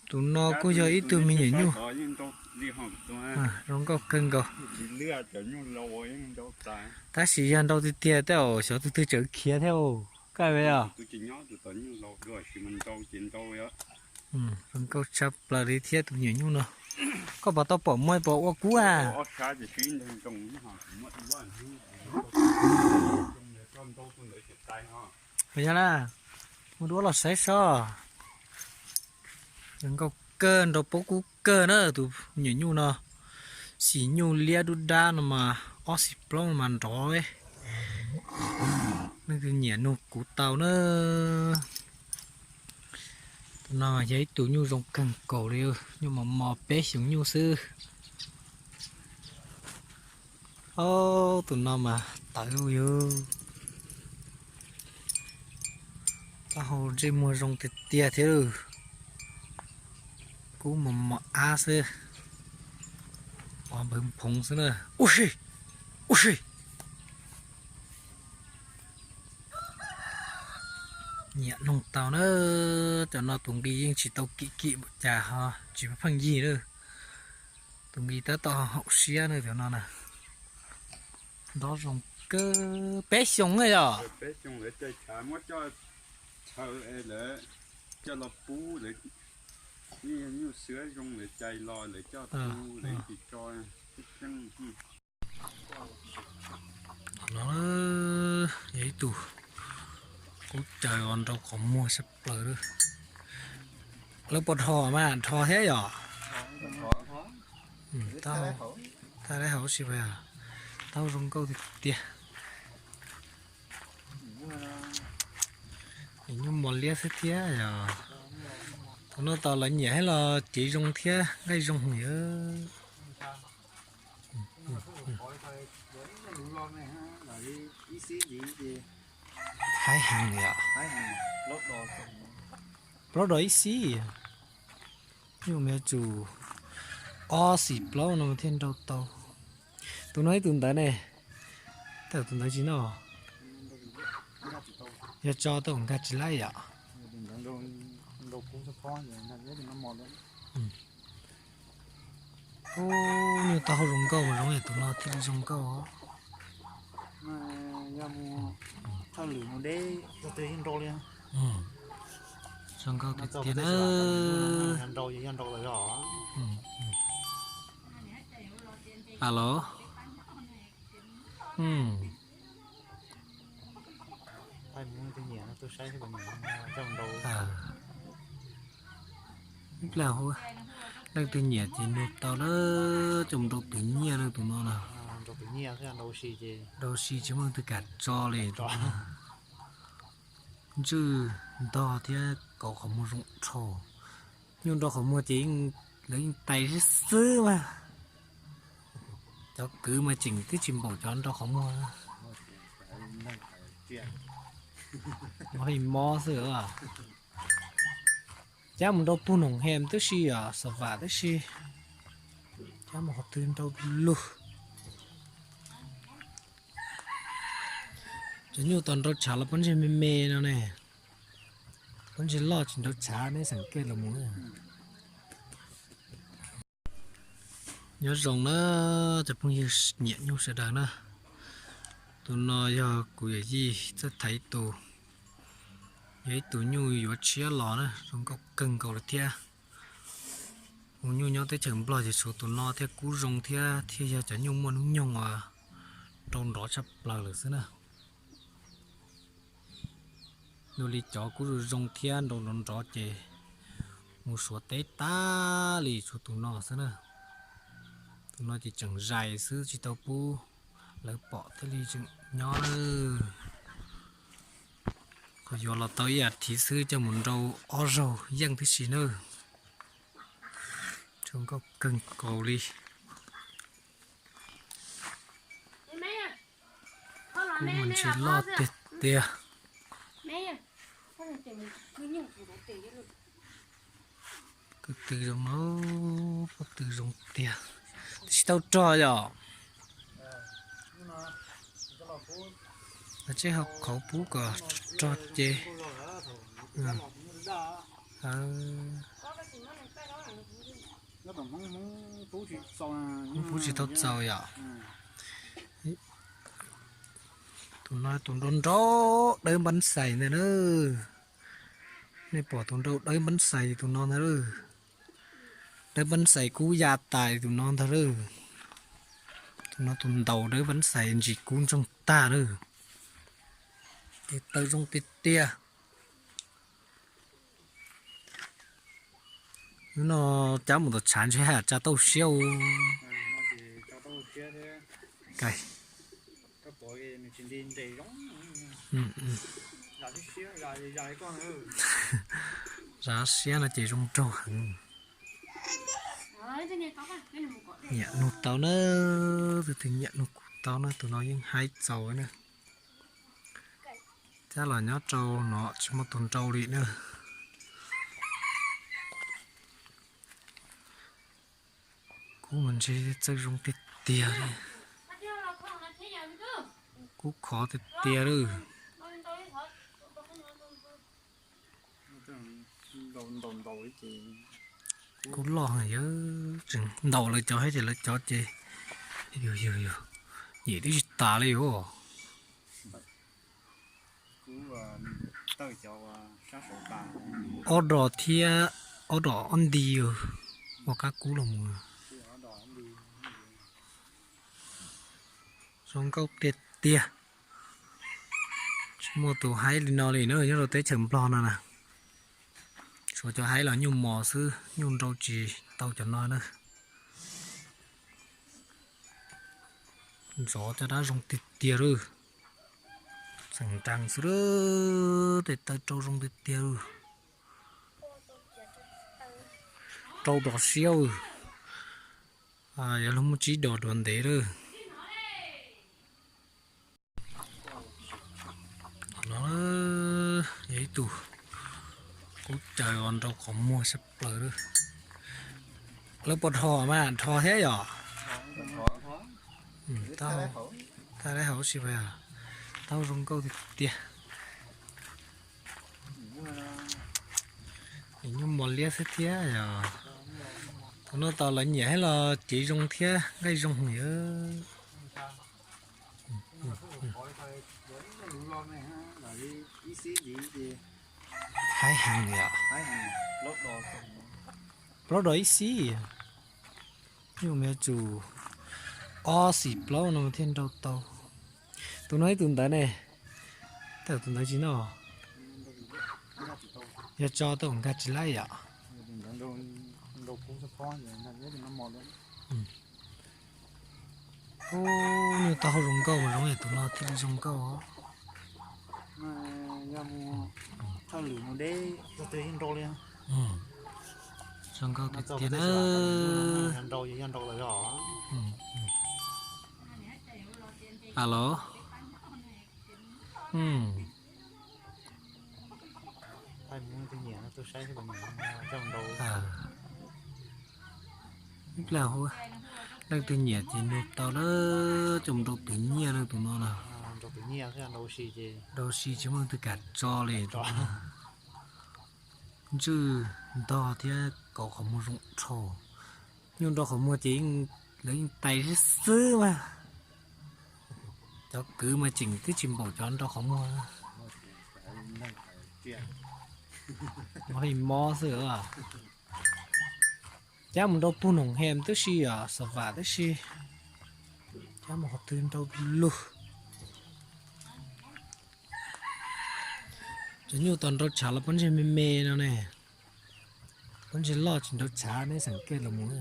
Tus no kuj yog ib tug me nyuam nyuj zoo nkauj kawg nkaus. Tab sis yog nrau tiag tiag tej zaum xyov tus twg tseem khiav thiab. Koj ve os. Zoo nkauj tshaj plaws li thiab tus me nyuam nyuj no. Koj puas tau pom muaj puas ua kub a? Yog na, mus duab los saib sob. Zoo nkauj kawg, nrau paub kub kawg na tus me nyuam nyuj no. Xim nyuj liab dub dab no mas ob xim plaub no mas nrov. Leej twg nyiam nug kuv tau na. Tus no yog ib tug nyuj zoo kawg nkaus li, nyuj mos mos peb xyoos nyuj xwb. Ob, tus no mas tawv lauj yog. Taub hau ntsej muag zoo tiag tiag thiab. Kub mos mos ab xwb, pov npawv phoov xwb na. Ub si, ub si. Nyiam noog tau na. Cov no tus nqi yeej tsis tau kim kim npaum cas ho tsis pheej yig na. Tus nqi tab tom haum siab na cov no na. Nrov zoo kawg, peb xyoos na yog. Coj los pub lawv, nyuj xwab zoo lawv cais los lawv coj tu lawv tsis tso. No yog ib tug kub caws uas nrau qhov muag sab plaws. Lawv puas dhos mas dhos thiab yom? Thaj lab hauv si pas, taub zoo nkauj tiag tiag. Nyuj mos liab xwb thiab yog. Thaum no tos lawv nyiam thiab los cev zoo thiab nqaij zoo heev. Haib heev li os. Plaub dos ib xib. Nyuj me tsum ob xim plaub no thiaj nrau tau. Tus no ib tug ntawd ne, tej tus ntawd tsis noj. Yog tso tau nkag tsis laib yom. Ub, nyuj taub hau zoo nkauj mas zoo li tus no thiaj li zoo nkauj. Thawj lwm mus deb, tus twg yeej nrau li. Zoo nkauj tiag tiag na. Alo. Ib pliag leej twg nyiam ces nug tau na, coj mus nrau tus nyiaj na tus no na. Nrau si tsis muaj leej twg kam tso li. Ntswj ntog thiab kaus qhov muag zoo dhau. Nyuj nrau qhov muag ces lawv yeej tais xwb xwb mas. Cov kwv mas tseem twb tsis npaum cov nrau qhov muag. Mob li mob xwb. Cab mus nrau pug noom hem tib si, xav vam tib si. Cab mus qhov twg nrau lug. Cov nyuj tos nrau tshav los pob ntseg me me no ne. Pob ntseg loj tsis nrau tshav, neb xeem kej los mus. Nyob zoo na cov phooj ywg nyiam nyuj sawv daws na. Tus no yog kuv yawm yij txawj thaiv tus, yog ib tug nyuj yuav tshiab los na, zoo nkauj kawg nkaus li thiab. Mus nyuj nyob teb chaws Nplog ces tshuav tus no thiaj kub zoo thiab thiaj yog cov nyuj muaj hnub nyoog uas nrau nrov tshaj plaws lawm xwb na. Dua li cov kub zoo zoo thiab nrau nrov nrov ces mus Suav teb tag li tshuav tus no xwb na. Tus no ces tseem zais xwb tsis tau pub lawv pom thiaj li tseem nyob na. Qhov yuav los tau ib as thiv xwb coj mus nrau ob zaug yeej tib si na. Zoo nkauj kawg nkaus li. Kub mas ntsis loj tiag tiag. Pob tw zoo no, pob tw zoo tiag. Twb tsis tau rog yom. Tseb hau qhauv pub kom rog ces. Hmoob pub tsis tau txaus yom. Tus no tus nrau nrau dawb npab xais ntag na. Nej pom tus nrau dawb npab xais tus no ntag lawm. Dawb npab xais kub ya tas tus no ntag lawm. Tus no tus ntaus dawb npab xais ntsis kub ntsoog tag lawm. Tes taw zoo tiag tiag. Hnub no cab mus tom tshav ntshe tsa tau siab. Zab siab no ces zoo nraug heev. Nyiam nug tau na, tus twg nyiam nug kuv tau na, tus no yeej haib txaus na. Cab los nyob rau no tsis muaj tus nrau li na. Kub mas ntshe txawj zoo tiag tiag li. Kub khov tiag tiag lawm. Kub loj heev, yog tseem ntaus lawv cov thiab ces lawv cov ces yus yus yus nyem twb tsis tas li os. Ob dos thiab ob dos ob nti ua kab kub los mus. Zoo nkauj tiag tiag. Tsis muaj tus haib li no li na nyob rau teb chaws Nplog no na. Suav cov haib los nyuj mos xwb, nyuj nrau tsis tau cov no na. Ntxov caj dab zoo tiag tiag lawm. Txeem nrees xwb, tes taw rau zoo tiag tiag lawm. Rau dos siab. Yog luag muaj tsib dos duav ntev lawm. No yog ib tug kub caws uas nrau qhov muag sab plaws lawm. Lawv puas dhos mas dhos thiab yom? Thaij lawv hauv si, taub zoo nkauj tiag tiag. Nyuj mos liab xwb thiab yog. Thaum no tos lawv nyiam thiab los cev zoo thiab nqaij zoo yom. Haib heev yom. Plaub dos ib xib. Nyuj me tsum ob xim plaub no thiaj nrau tau. Tus no ib tus ntawd ne, tus ntawd tsis noj. Yog tso tau nkag tsis laib yom. Ub, nyuj taub hau zoo nkauj mas zoo yam tus no thiaj li zoo nkauj. Zoo nkauj tiag tiag na. Alo. Ib pliag leej twg nyiam ces nug tau na, coj mus nrau tus nyiaj na tus no na. Nrau si tsis muaj leej twg kam tso li. Ntswj ntog thiab kaus qhov muag zoo dhau. Nyuj nrau qhov muag ces lawv yeej tais xwb xwb mas. Cov kwv mas tseem twb tsis npaum cov nrau qhov muag. Mob li mob xwb. Cab mus nrau puag noom hem tib si, xav vam tib si. Cab mus qhov twg nrau lug. Cov nyuj tos nrau tshav los pob ntseg me me no ne. Pob ntseg loj tsis nrau tshav, neb xeem kej los mus.